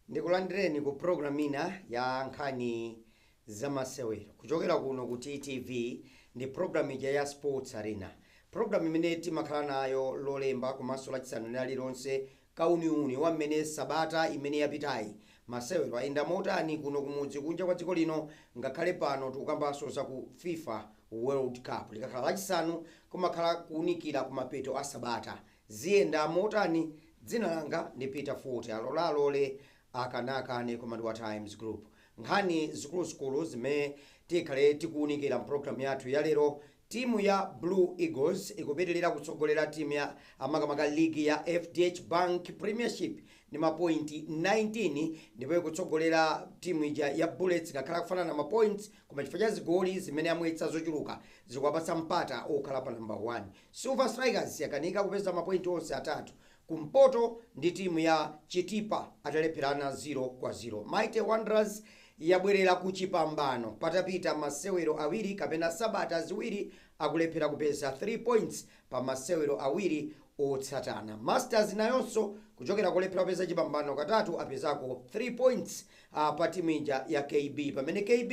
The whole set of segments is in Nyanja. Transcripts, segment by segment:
Ndikulandireni ku program ina ya nkhani zamasewero kuchokera kuno ku TTV. Ndi program ija ya Sports Arena, program imene timakhala nayo Lolemba komanso Lachisanu lililonse, kauniuni wa mmene sabata imene yapitayi masewero ayenda motani kuno kumudzi, kunja kwa dziko lino, ngakhale pano tikukambanso za ku FIFA World Cup. Likakhala Lachisanu kumakhala kuunikira kumapeto a sabata ziyenda motani. Dzina langa ndi Peter Forte, alolalole akanakane komandi wa Times Group. Nkhani zikuluzikulu zimene tikhale tikuwunikira mpulogalamu yathu ya lero: timu ya Blue Eagles ikupitirira kutsogolera timu ya amakamaka ligi ya FDH Bank Premiership ndi mapointi 19, ndipo ikutsogolera timu ija ya Bullets ngakhala kufanana ma points, koma chifukwa cha zigoli zimene amwetsa zochuluka zikuwapatsa mpata okhala pa number 1. Silver Strikers yakanika kupeza mapointi onse atatu kumpoto ndi timu ya Chitipa atalepherana 0-0. Mighty Wanderers yabwerera ku chipambano patapita masewero awiri kapena sabata ziwiri akulephera kupeza 3 points pa masewero awiri otsatana. Masters nayonso kuchokera kulephera kupeza chipambano katatu apezako 3 points pa timu ija ya KB, pamene KB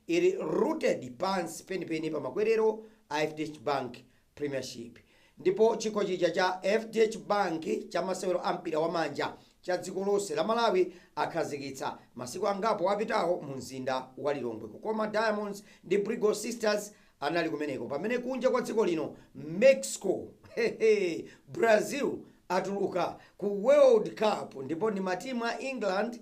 ili rooted pansi penipeni pa makwerero a FDH Bank Premiership. Ndipo chikho chija cha FDH Bank cha masewero a mpira wa manja cha dziko lonse la Malawi akhazikitsa masiku angapo apitawo mu mzinda wa Lilongwe. Kukoma Diamonds ndi Brigo Sisters anali kumeneko. Pamene kunja kwa dziko lino, Mexico, Brazil atuluka ku World Cup, ndipo ndi matimu a England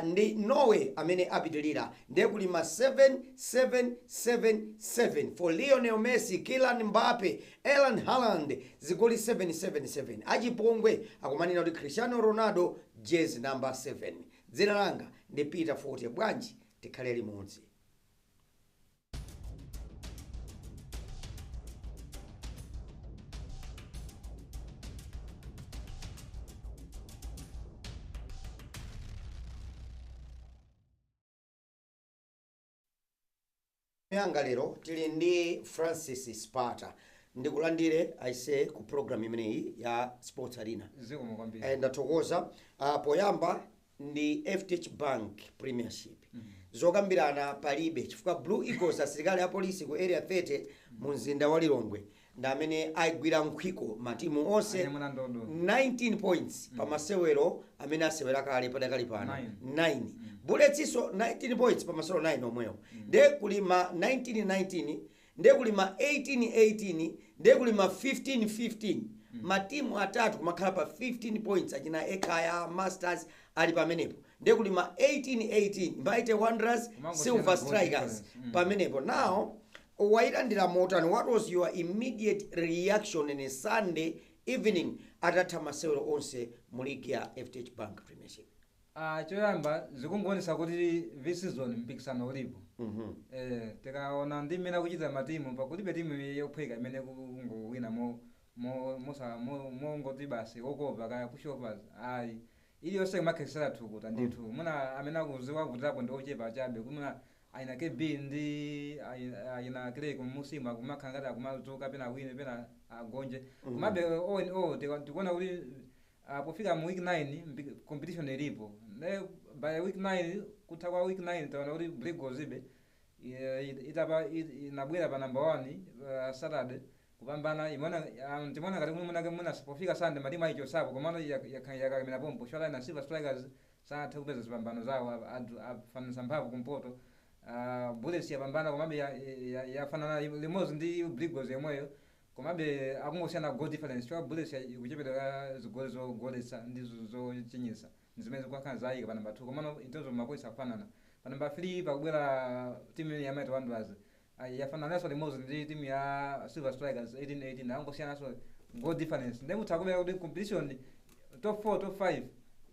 ndi Norway amene apitilira. Ndiye kuli ma 7777 for Lionel Messi, Kylian Mbappe, Erling Haaland, zigoli 777. Achipongwe akumanena kuti Cristiano Ronaldo jezi number 7. Dzina langa ndi Peter Forte. Bwanji tikhale limodzi? Yanga lero tili ndi Francis Spata. Ndikulandire aise ku program imeneyi ya Sports Arena. Zikomo kwambiri. Ndathokoza. Poyamba ndi FDH Bank Premiership. Zokambirana palibe chifukwa Blue Eagles, asilikali a polisi ku Area 30 mu mzinda wa Lilongwe, ndi amene ayigwira nkhwiko matimu onse. Anyamula ndodo. 19 points pa masewero amene asewera kale padakali pano. Nine. 9. Bullets 19 points pa masewero 9 omwewo. Ndiye kuli ma 19 19, ndiye kuli ma 18 18, ndiye kuli ma 15 15. Matimu atatu kumakhala pa 15 points, achina Ekhaya, Masters ali pamenepo. Ndiye kuli ma 18 18, Mighty Wanderers, Kumangosiyana Silver goal Strikers difference. Pamenepo. Now, wayilandira motani? What was your immediate reaction in a Sunday evening atatha masewero onse mu ligi ya FDH Bank Premiership? Ah, choyamba zikungoonesa kuti this season mpikisano ulipo. Tikaona ndi mmene akuchita matimu, pakulibe timu yophweka imene kungowina mo mo mosa mongoti basi okopa kaya pushovers, ayi. Iliyonse imakhesera thukuta ndithu. Muna amene akuziwa kutapo ndi ochepa chabe. Kumuna aina KB ndi aina Creck musimu akumakhala ngati akumadzuka, pena awine, pena agonje. Komabe all in all tikuona kuti pofika mu week 9 competition ilipo. Ne by week 9, kutha kwa week 9, taona kuti Blue Eagles ibe itapa inabwera pa number 1 Saturday kupambana. Imona timaona ngati kuti muna pofika Sunday matimu ayichosapo, komano yakamira pompo shola na Silver Strikers sanathe kupeza zipambano zawo, afananisa mphamvu kumpoto. Bullets yapambana, komabe yafanana limodzi ndi Blue Eagles yomweyo, komabe akungosiyana goal difference chifukwa Bullets ikuchepera zigoli zogoletsa ndi zochinyisa, zimene zikukhala zayika pa number 2. Komano in terms of mapoints akufanana. Pa number 3 pakubwera timu ya Mighty Wanderers. Yafanananso limodzi ndi timu ya Silver Strikers, 18 18, angosiyananso goal difference. Ndi mutha kubera kuti competition top 4, top 5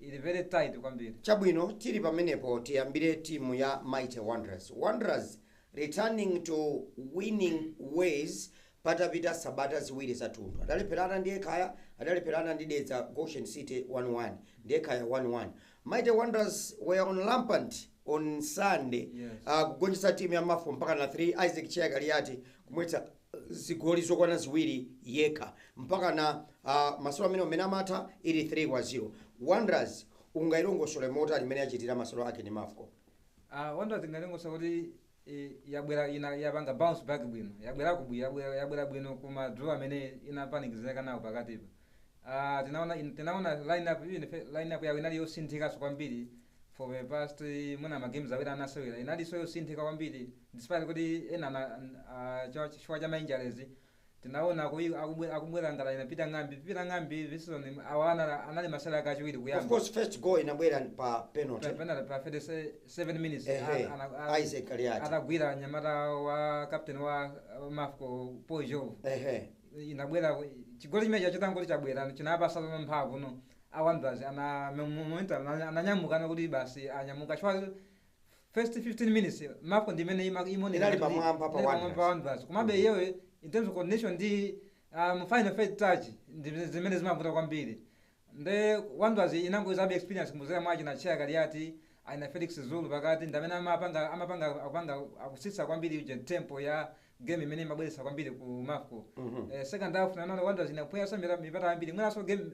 ili very tight kwambiri. Chabwino, tili pamenepo tiyambire timu ya Mighty Wanderers. Wanderers returning to winning ways patapita sabata ziwiri zathunthu. Adalepherana ndi Ekhaya, adalepherana ndi Dedza Goshen City 1-1, ndi Ekhaya 1-1. Mighty Wanderers were on rampant on Sunday, kugonjetsa timu ya Mafo mpaka na 3. Isaac Chea Kaliati kumwetsa zigoli zokwana ziwiri yekha mpaka na masewero amene amatha ili 3-0. Wanderers Ungailongosole motani imene yachitira masewero ake ndi Mafco? Wanderers ingalongosa kuti yabwera ina yapanga bounce back bwino, yabwera yabwera bwino kuma draw amene inapanikizika nawo pakatipa. Tinaona lineup, even lineup yawo inali yosinthikaso kwambiri for the past mwina ma games awiri anasewera, inalinso yosinthika kwambiri despite kuti ena chifukwa cha ma injuries. Tinaona akubwera ngala inapita ng'ambi, pita ng'ambi this season awa anali masewera ake achiwiri Of kuyamba. course, first goal inabwera pa penalty. Penalty pa 37 minutes. Isaac Kaliati. Atagwira nyamata wa captain wa Mafco, Paul Jove. Inabwera chigoli chimene chachitangoti chabwera, chinapasa mphamvu no a Wanderers ana momentum, ananyamuka kuti basi anyamuka chifukwa first 15 minutes Mafco ndimene imoneka Inali pamwamba pa inali Wanderers. pa Wanderers. Komabe iyeyo in terms of coordination ndi final third touch ndi zimene zimavuta kwambiri. Nde Wanderers inangozabe experience muzera mwachi na Chia Kaliati, aina Felix Zulu pakati, ndi amene amapanga akupanga akusitsa kwambiri uje tempo ya game imene imabweretsa kwambiri ku Mafco. Second half naona Wanderers inapweya mipata ambiri. Mwinaso game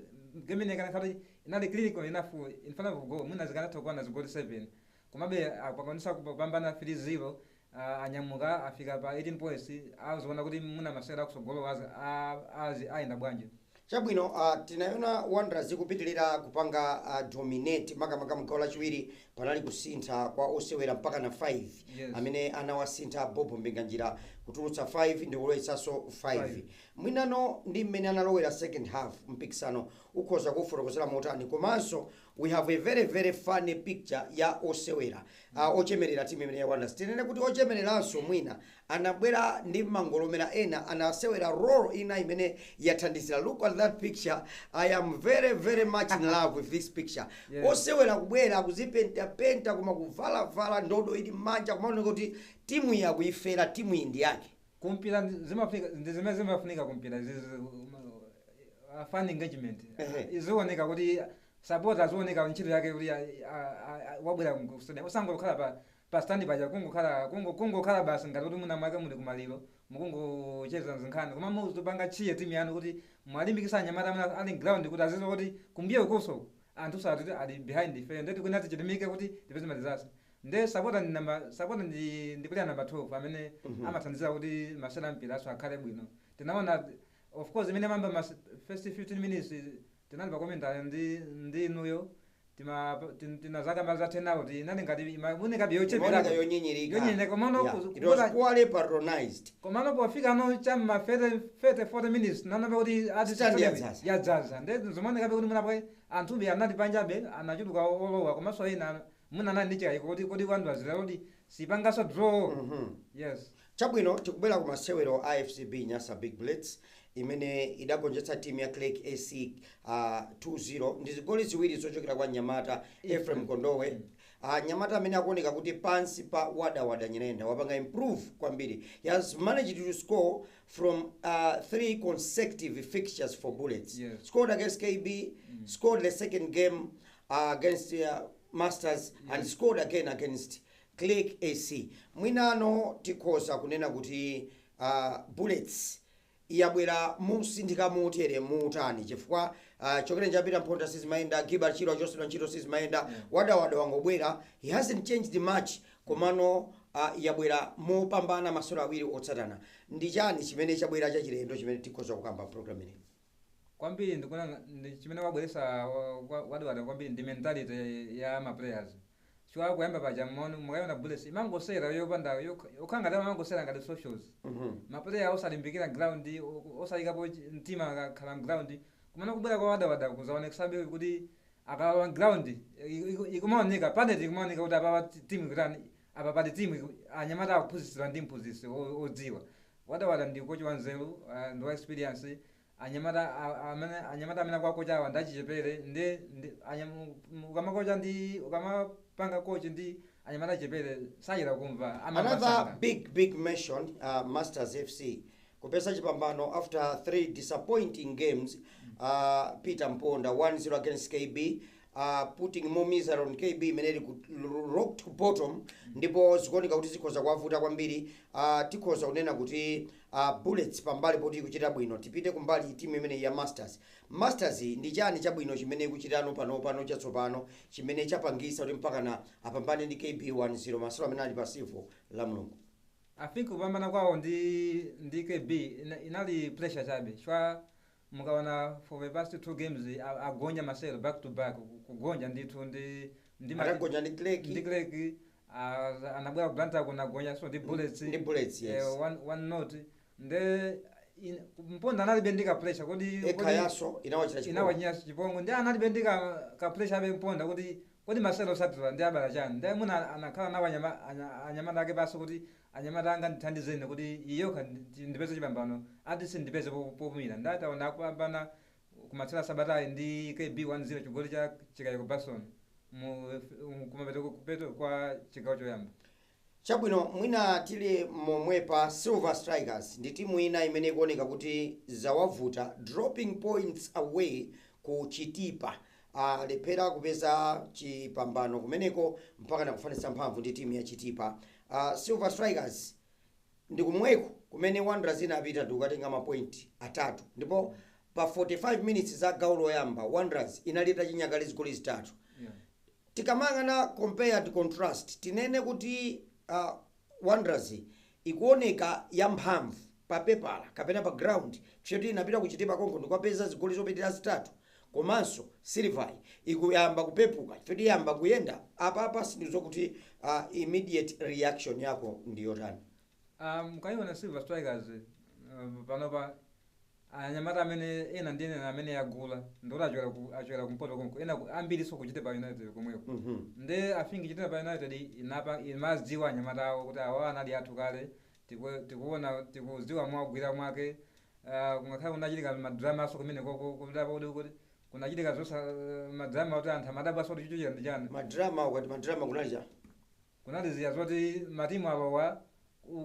imene kanakhala inali clinical enough in front of goal, mwina zikanatha kukwana zigoli 7, komabe akwanisa kupambana 3-0. Anyamuka afika pa 18 points. Azoona kuti muna masewera akusogolo ayenda bwanji. Chabwino, tinaona Wanderers ikupitilira kupanga dominate, makamaka mgawo lachiwiri panali kusintha kwa osewera mpaka na 5 amene anawasintha Bob Mpinganjira, kutulutsa 5 ndi kulowetsanso 5. Five. Mwinano ndi mmene analowera second half, mpikisano ukhoza kufotokozera motani? Komanso we have a very very funny picture ya osewera ochemerera timu imene ya Wanderers. Tinene kuti ochemereranso mwina anabwera ndi mangolomera, ena anasewera role ina imene yathandizira. Look at that picture. I am very very much in love with this picture. Osewera kubwera kuzipentapenta, koma kuvalavala, ndodo ili m'manja, kumaoneka kuti timu iyi akuyifera, timu iyi ndi yake. Kumpira zimafunika, ndi zimene zimafunika kumpira, fan engagement. Izioneka kuti support azioneka ntchito yake kuti wabwera ku stadium, usangokhala pa stand paja, kungokhala kungokhala basi ngati kuti muna mwake muli kumaliro, mukungocheza zinkhani. Koma muzipanga cheer timu yanu kuti mwalimbikisa anyamata amene ali ground kuti azidziwa kuti kumbiye kuso anthu sati ali behind ife, ndeti kunati chilimike kuti tipeze ma results. Nde supporter ndi number, supporter ndi player number 12 amene amathandizira kuti masewera mpira aso akhale bwino. Tinaona, of course, imene mamba mas first 15 minutes tinali pa commentary ndi inuyo, tinazaka za turnout inali ngati imaonekabe Imaoneka yochepera. yonyinyirika. Yonyinyirika, komano Yeah, it was poorly patronized. Komano pofika no chamma 30 30 40 minutes nanabe kuti ati Stand yadzaza. Yadzaza. Nde zimaonekabe kuti munapo anthube anali panjabe anachuluka olowa, komanso ena muna anali ndi chikayiko kuti Wanderers kuti sipangaso draw. Yes. Chabwino, tikubwera ku masewero a FCB Nyasa Big Bullets imene idagonjetsa timu ya Creck AC 2-0 ndi zigoli ziwiri zochokera kwa nyamata Ephraim Kondowe, nyamata amene akuoneka kuti pansi pa Wadawada Nyirenda wapanga improve kwambiri. He has managed to score from three consecutive fixtures for Bullets. Scored against KB, scored the second game against Masters and scored again against Creck AC. Mwinano tikhoza kunena kuti Bullets yabwera musinthika motere muutani? Chifukwa chokera chapita Mphonda sizimayenda, Gilbert Chiro achosedwa ntchito sizimayenda, Wadawada wangobwera, he hasn't changed much, komano yabwera mopambana masewero awiri otsatana. Ndi chani chimene chabwera chachilendo chimene tikhoza kukamba program ineyi? Kwambiri ndikuona ndi chimene wabweresa Wadawada kwambiri ndi mentality ya ma players, chifukwa kuyamba paja mukayiona Bullets imangosera yopanda yokhala ngati amangosera ngati socials, ma player osalimbikira ground, osayikapo mtima akakhala ground. Kumene kubwera kwa Wadawada kuzaoneksabe kuti akalowa ground ikumaoneka paneti, ikumaoneka kuti apa timu ikutani, apa pali timu anyamata akuphunzitsidwa ndi mphunzitsi odziwa. Wadawada ndi kochi wanzeru, ndi wa experience. Anyamata amene anyamata amene akuwakocha awa ndachichepere. Ndi ukamakocha ndi ukamapanga coach ndi anyamata achichepere sayira kumva Another amamva. big big mention, Masters FC kupeza chipambano after three disappointing games. Peter Mponda 1-0 against KB. Putting more misery on KB imene ili ku rock to bottom, ndipo zikuoneka kuti zikhoza kuwavuta kwambiri. Tikhoza kunena kuti Bullets pambali poti ikuchita bwino, tipite kumbali timu imene ya Masters. Masters ndi chani chabwino chimene ikuchitano pano chatsopano chimene chapangisa kuti mpakana apambane ndi KB 1-0 masewero amene ali pa Civo la Mulungu? I think kupambana kwawo ndi KB inali pressure chabe, chifukwa mukaona for the past two games agonja masewero back to back, kugonja ndithu ndi Atagonja ndi Clerk. Ndi Clerk, anabwera ku Blantyre kunagonja so ndi Bullets. Ndi Bullets, yes. One nought. Nde Mponda analibe ndi ka pressure kodi Ekhayaso inawachita chipongwe. Inawachinya chipongwe, ndi analibe ndi ka pressure abe Mponda kuti masewero osatira ndi abala chani. Ndi mwina anakhala nawo anyamata ake basi kuti anyamata anga ndithandizeni kuti iyoka ndipeze chipambano, ati sindipeze popumira. Ndataona akupambana kumathera sabatayi ndi KB 1-0, chigoli cha Chikayiko Basson mu kumapeto kupeto kwa chigawo choyamba. Chabwino, mwina tili momwepa, Silver Strikers ndi timu ina imene ikuoneka kuti zawavuta, dropping points away ku Chitipa, alephera kupeza chipambano kumeneko mpaka nakufanitsa mphamvu ndi timu ya Chitipa. Silver Strikers ndi kumweko kumene Wanderers inapita ndikukatenga mapointi atatu, ndipo pa 45 minutes za gawo loyamba Wanderers inaleta chinyakali zigoli zitatu. Tikamayang'ana compare and contrast, tinene kuti Wanderers ikuoneka yamphamvu pa pepala kapena pa ground choti inapita kuchitipa konko ndikukapeza zigoli zopitirira zitatu, komanso Silver ikuyamba kupepuka choti iyamba kuyenda apapa, sindizokuti immediate reaction yako ndiyotani? Mukayiona Silver Strikers panopa, anyamata amene ena ndi ena amene yagula ndikuti achokera kumpoto konko, ena ambiriso ku Chitipa United komweko. Nde I think Chitipa United inapa imaziwa anyamata awo kuti awa anali athu kale, tikuona tikuziwa mwagwira mwake. Kungakhale kunachitika madrama aso kumene koko kuti kunachitika zosa madrama kuti anthu amadabwa kuti chichochera ndi chani. Madrama, ukati madrama kunali cha? Kunali ziya zoti matimu awawa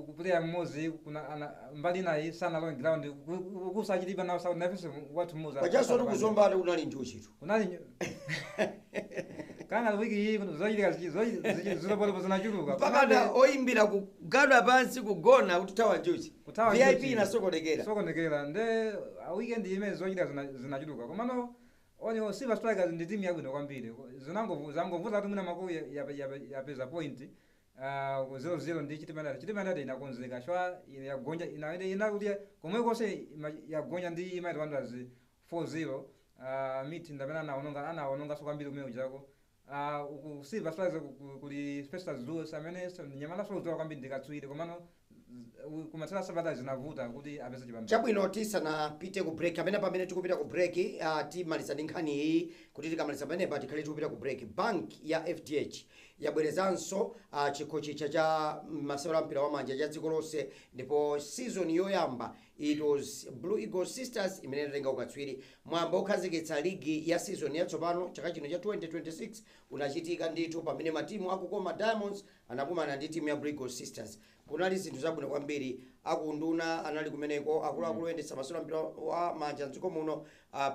kupuleya mmodzi kuna mbali inayi sanalowe ground kusachitipa nawo nafenso wathu mmodzi. Pachaso tikuzombata kunali njuchitu. Kunali kanga wiki iyi zochitika zilopotopo zinachuluka. Mpakana oyimbira kugada pansi kugona kuti thawa njuchi. Kuthawa VIP njuchi. Inasokonekera. Sokonekera. Nde weekend imene zochitika zinachuluka, komano onyo Silver Strikers ndi timu yabwino kwambiri. Zangovuta kuti mwina mako yapeza point 0-0 ndi Chitipa United. Chitipa United inakonzeka chwa yagonja inakuti komwe konse yagonja ndi Mighty Wanderers 4-0. Miti ndamene anaononga so kwambiri kumene kuchako. Uku Silver Strikers kuli Festus Lewis amene nyamata sokudziwa kwambiri ndikatswiri, komano kumathera sabata zinavuta kuti apeze chipambano. Chabwino, tisanapite ku break amene pamene tikupita ku break, timaliza ndi nkhani iyi kuti tikamaliza pamenepa tikhale tikupita ku break. Bank ya FDH yabwerezanso chikho chija cha masewero a mpira wamanja cha dziko lonse, ndipo season yoyamba it was Blue Eagles Sisters imene inatenga ukatswiri. Mwambo okhazikitsa ligi ya season yatsopano chaka chino cha 2026 unachitika ndithu pamene matimu akukoma Diamonds anakumana ndi timu ya Blue Eagles Sisters. Kunali zinthu zabwino kwambiri, akunduna anali kumeneko, akuluakulu oyendetsa masewero a mpira wa manja mdziko muno,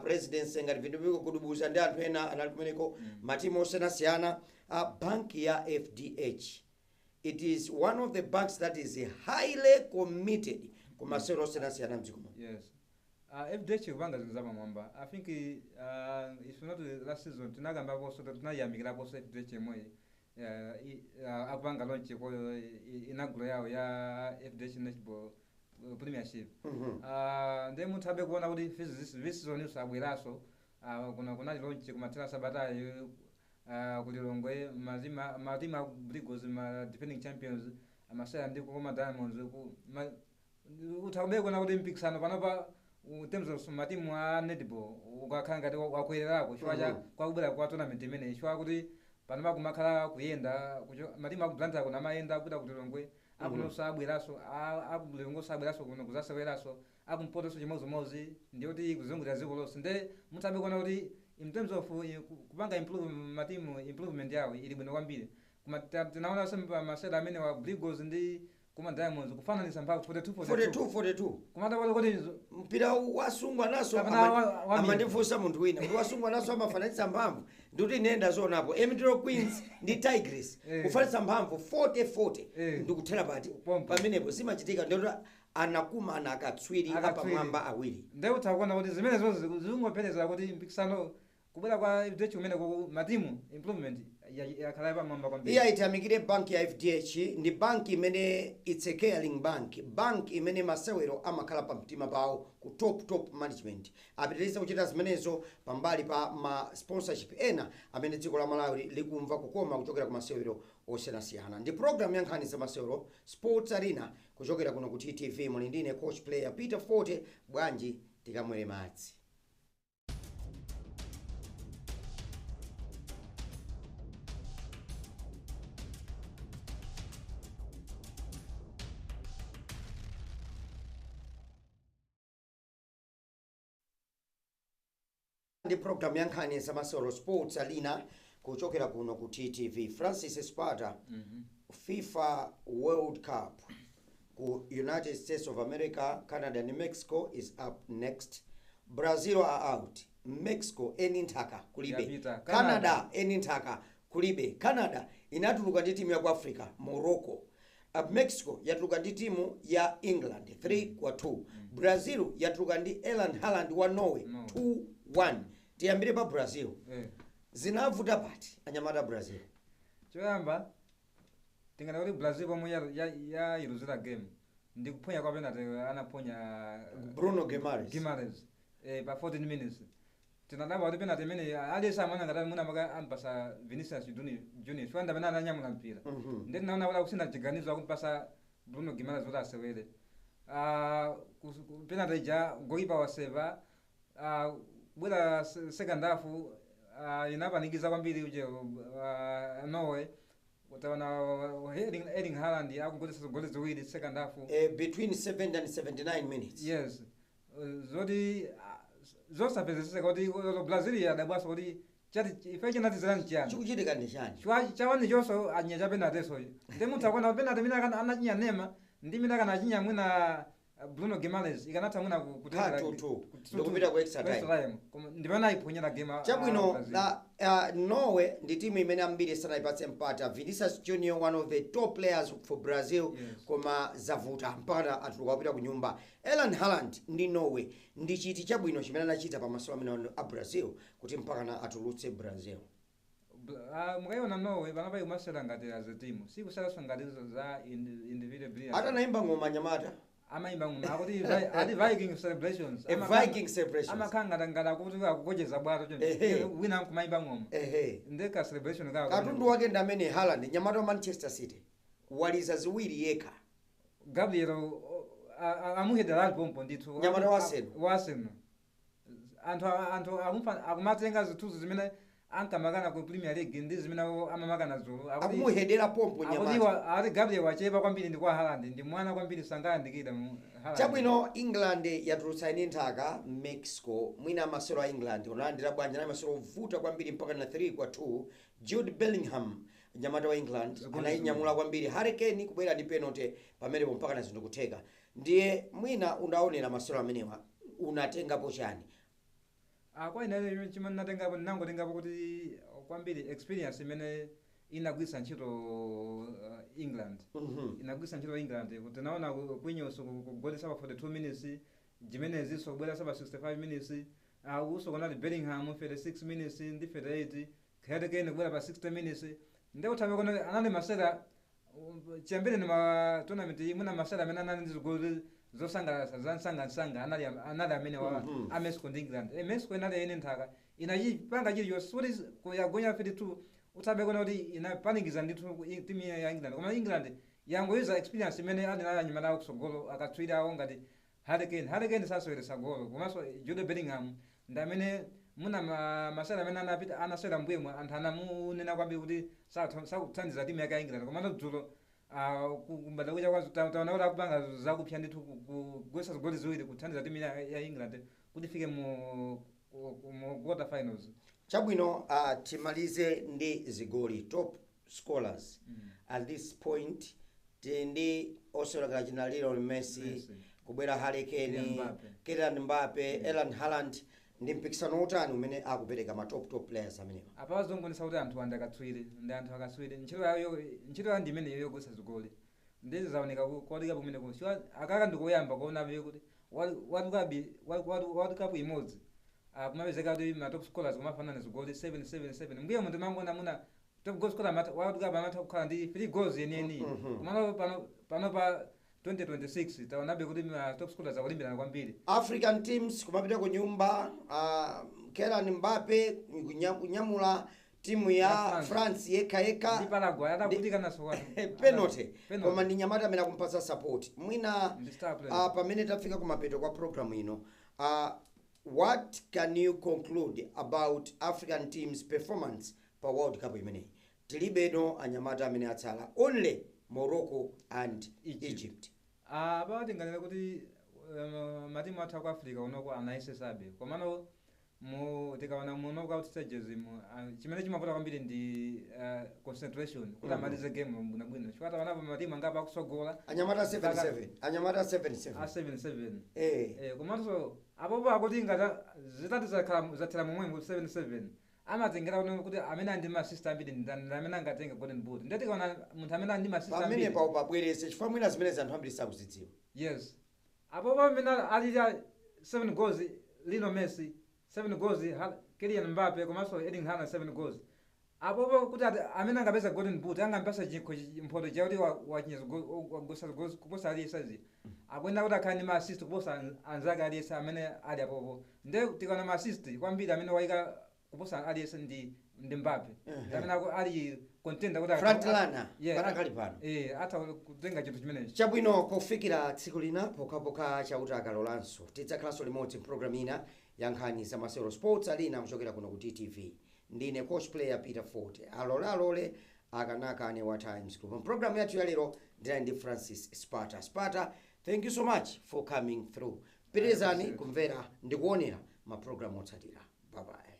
president ngati Vitumbiko Gubuduza ndi anthu ena anali kumeneko, matimu osiyanasiyana. Banki ya FDH, it is one of the banks that is highly committed ku masewero osiyanasiyana mdziko muno. Yes, FDH kupanga zinthu zapamwamba. I think if not last season tinakambaponso, tinayamikiraponso FDH yemweyi akupanga launch ko inaugural yawo ya FDH Netball Premiership. Ndiye munthu abe kuona kuti this season iso abweraso, kuna kunali launch kumathera sabatayi kulilongwe, matima aku Blue Eagles, ma defending champions, amasaya ndi kukoma Diamonds uthabe kuona kuti mpikisano panopa in terms of matimu a netball ukakhala ngati wakwererako chifukwa cha kwakubwera kwa tournament imeneyi, chifukwa kuti panopa kumakhala kuyenda matimu aku Blantyre kuno amayenda kupita ku Lilongwe, akunonso abweraso, aku Lilongwe abweraso kuno kuzaseweraso, akumpotonso chimozimozi, ndiyoti kuzungulira dziko lonse. Nde munthu abe kuona kuti in terms of kupanga improve matimu, improvement yawo ili bwino kwambiri. Koma tinaonanso pa masewera amene wa Blue Eagles ndi Kuma Diamonds kufananisa mphamvu 42 42 42. 42. Kumata kuti kuti Mpira wasungwa naso Kapena amandifunsa munthu wina kuti wasungwa naso amafananitsa mphamvu, ndikuti ine zonapo Emitro Queens ndi Tigris kufananitsa mphamvu 40-40 ndikuthera pati Pompo. pamenepo zimachitika, ndikuti anakumana akatswiri Akatswiri. apamwamba awiri. Ndiye utha kuona kuti zimene zonse zikungopherezera kuti mpikisano kubwera kwa FDH kumene ku matimu improvement yakhala yapamwamba kwambiri. Iya, itiyamikire banki ya FDH. Ndi banki imene it's a caring bank, bank imene masewero amakhala pamtima pawo ku top top management. Apitirize kuchita zimenezo pambali pa ma sponsorship ena amene dziko la Malawi likumva kukoma kuchokera ku masewero osiyanasiyana. Ndi program ya nkhani za masewero, Sports Arena, kuchokera kuno ku TTV. Muli ndine coach player Peter Forte. Bwanji tikamwere madzi? Ndi program ya nkhani za masewero, Sports Arena, kuchokera kuno ku TTV. Francis Sparta, FIFA World Cup ku United States of America, Canada and Mexico is up next. Brazil are out, Mexico eni nthaka kulibe. Yapita. Canada eni nthaka kulibe. Canada inatuluka ndi timu ya ku Africa, Morocco. Mexico yatuluka ndi timu ya England 3 kwa 2. Brazil yatuluka ndi Erling Haaland wa Norway Norway. 2-1. Tiyambire pa Brazil. Zinavuta pati anyamata Brazil? Choyamba tingana kuti Brazil pomwe yayiluzira game ndi kuphonya kwa penalty anaphonya Bruno Guimaraes. Guimaraes pa 14 minutes. Tinadabwa kuti penalty imene aliyense amaona ngati mwina maka ampasa Vinicius Junior chifukwa ndamene ananyamula mpira. Ndi tinaona kuti akusintha chiganizo, akumpasa Bruno Guimaraes kuti asewere. Penalty ija goalkeeper waseva. Kubwera second half, inapanikiza kwambiri uje Norway. Utaona Erling Haaland akugolesa goli ziwiri second half. Between 7 and 79 minutes. Yes. Zoti zosapezeseka kuti Brazil yadabwasa kuti chati ife chinatizirani chiyani? Chikuchitika ndi chani? Chawani chonso anyinya cha penalty so ndi munthu akuona penalty imene anachinya Neymar ndi imene akanachinya mwina Bruno Guimaraes ikanatha mwina Kha 2-2, ndikupita ku extra time. Koma ndipana ayiphonyera game Chabwino. Brazil. La Norway ndi timu imene ambiri sanayipatse mpata. Vinicius Junior, one of the top players for Brazil, koma zavuta mpaka atuluka kupita ku nyumba. Erling Haaland ndi Norway, ndi chiti chabwino chimene anachita pamaso amene a Brazil kuti mpaka na atulutse Brazil? Mukayiona Norway panopa ikumasewera ngati as a team, sikuseranso ngati za individual brilliance. Atanayimba ng'oma anyamata. Amayimba ng'oma akuti ati Viking celebrations. A Viking celebrations. Amakhala ngati ngati akuti akukocheza bwato choncho, wina nkumayimba ng'oma ndeka celebration kawo. Katundu wake ndi amene Haaland, nyamata wa Manchester City, waliza ziwiri yekha. Gabriel amuhedera ali pompo ndithu. Nyamata wa Arsenal. Wa Arsenal. Anthu akumatenga zithunzi zimene ankamakana ku Premier League ndi zimene amamakana dzulo. Akumuhedera pompo Akuti nyamata. Ati Gabriel wachepa kwambiri ndi kwa Haaland, ndi mwana kwambiri, sangayandikira mu Haaland. Chabwino, England yatulutsa ine nthaka Mexico. Mwina masewero a England unalandira bwanji? Anali masewero ovuta kwambiri mpaka na 3 kwa 2. Jude Bellingham, nyamata wa England, Zigoli. anayinyamula kwambiri. Harry Kane kubwera ndi penalty pamenepo mpaka na zinthu kutheka. Ndiye mwina unaonera masewero amenewa, unatengapo chani? Kwa ine chimene natengapo, ndinangotengapo kuti kwambiri experience imene inagwiritsa ntchito England. Inagwiritsa ntchito England kuti naona Quinhos kugolesa pa 42 minutes, Jimenez iso kubweresa pa 65 minutes, uso kunali Bellingham 36 minutes ndi 38, Harry Kane kubwera pa 60 minutes. Ndi uthawe kuno anali masera chiyambire ni ma tournament imwe masera amene anali ndi zigoli zosangalatsa za msangamsanga anali amene wa a Mexico ndi England. Mexico inali ene nthaka inachipanga chilichonse kuti yagonya 32. Uthabe kuona kuti inapanikiza ndithu timu ya England, koma England yangoyuza experience imene ali nayo anyamata awo kutsogolo, akatswiri awo ngati Harry Kane. Harry Kane sasoweretsa golo, komanso Jude Bellingham ndi amene muna masewera amene anapita anasewera mbwemwe, anthu anamunena kwambiri kuti sakuthandiza timu yake ya England, komano dzulo kumbada kucha kwa taona kuti akupanga zakupsa ndithu, kugwetsa zigoli ziwiri kuthandiza timu ya England kuti ifike mu quarter finals. Chabwino, timalize ndi zigoli, top scorers at this point. Tili ndi osewera china Lionel Messi, Messi. Kubwera Harry Kane, Kylian Mbappe. Kylian Mbappe, Erling Haaland. Ndi mpikisano utani umene akupereka ma top top players amenewa? Apa zongonesa kuti anthu andi akatswiri, ndi anthu akatswiri. Ntchito yawo, ntchito yawo ndi imeneyo yogoletsa zigoli. Ndizo zaoneka kuwalika kumene kusiwa akaka ndikoyamba kuonabe kuti World Cup imodzi kumapezeka kuti ma top scorers kumafanana zigoli 7 7 7. Mbuye munthu mangona muna top goal scorer amata World Cup amatha kukhala ndi 3 goals yeniyeni. Komano pano pa 2026 taonabe kuti ma top scorers akulimbirana kwambiri. African teams kumapita ku nyumba, Kylian Mbappe kunyamula timu ya Ya France. France yekha yekha. Ndi Paraguay atavutika naso Penalty, koma ndi nyamata amene akumpasa support mwina. Ndi star player. Pamene tafika kumapeto kwa program ino, what can you conclude about African teams' performance pa World Cup imeneyi? Tilibeno anyamata amene atsala, only Morocco and Egypt. Egypt. Apa tinganene kuti matimu athu aku Africa unoko anayesesabe, komano mu tikaona mu knockout stages mu chimene chimavuta kwambiri ndi concentration kuti amalize game bwinobwino, chifukwa taonapo matimu angapo akusogola. Anyamata 77, anyamata a 77. 77. Eh. Komanso apopo akuti ngati zitatu zakhala zathera momwemo 77, amatengera kuti amene ali ndi ma assist ambiri ndi ndani, amene angatenge golden boot. Ndiye tikaona munthu amene ali ndi ma assist Pamene ambiri pawo pabwerese, chifukwa mwina zimene anthu ambiri sakuzidziwa. Yes, apopo amene ali 7 goals Lionel Messi, 7 goals Kylian Mbappe, komanso Erling Haaland 7 goals. Apopo kuti amene angapeza golden boot, angampasa chikho mphoto chakuti wachinya wagosa goals kuposa aliyense, akuyenera kuti akhale ndi ma assist kuposa anzake aliyense amene ali apopo. Nde tikaona ma assist kwambiri, amene wayika kuposa aliyense ndi Mbappe. Amene ali contender kuti Front runner. Yeah, Panakali pano. Atha kutenga chinthu chimenechi. Chabwino, pofikira tsiku lina, pokhapokha Chauta akalolanso, tidzakhalanso limodzi mpulogalamu ina ya nkhani za masewero, Sports Arena, muchokera kuno ku TTV. Ndine coach player Peter Fort, alole alole akanakane wa Times Group. Mpulogalamu yathu yalero ndinali ndi Francis Sparta. Sparta, thank you so much for coming through. Pitirizani kumvera ndi kuonera mapulogalamu otsatira. Bye bye.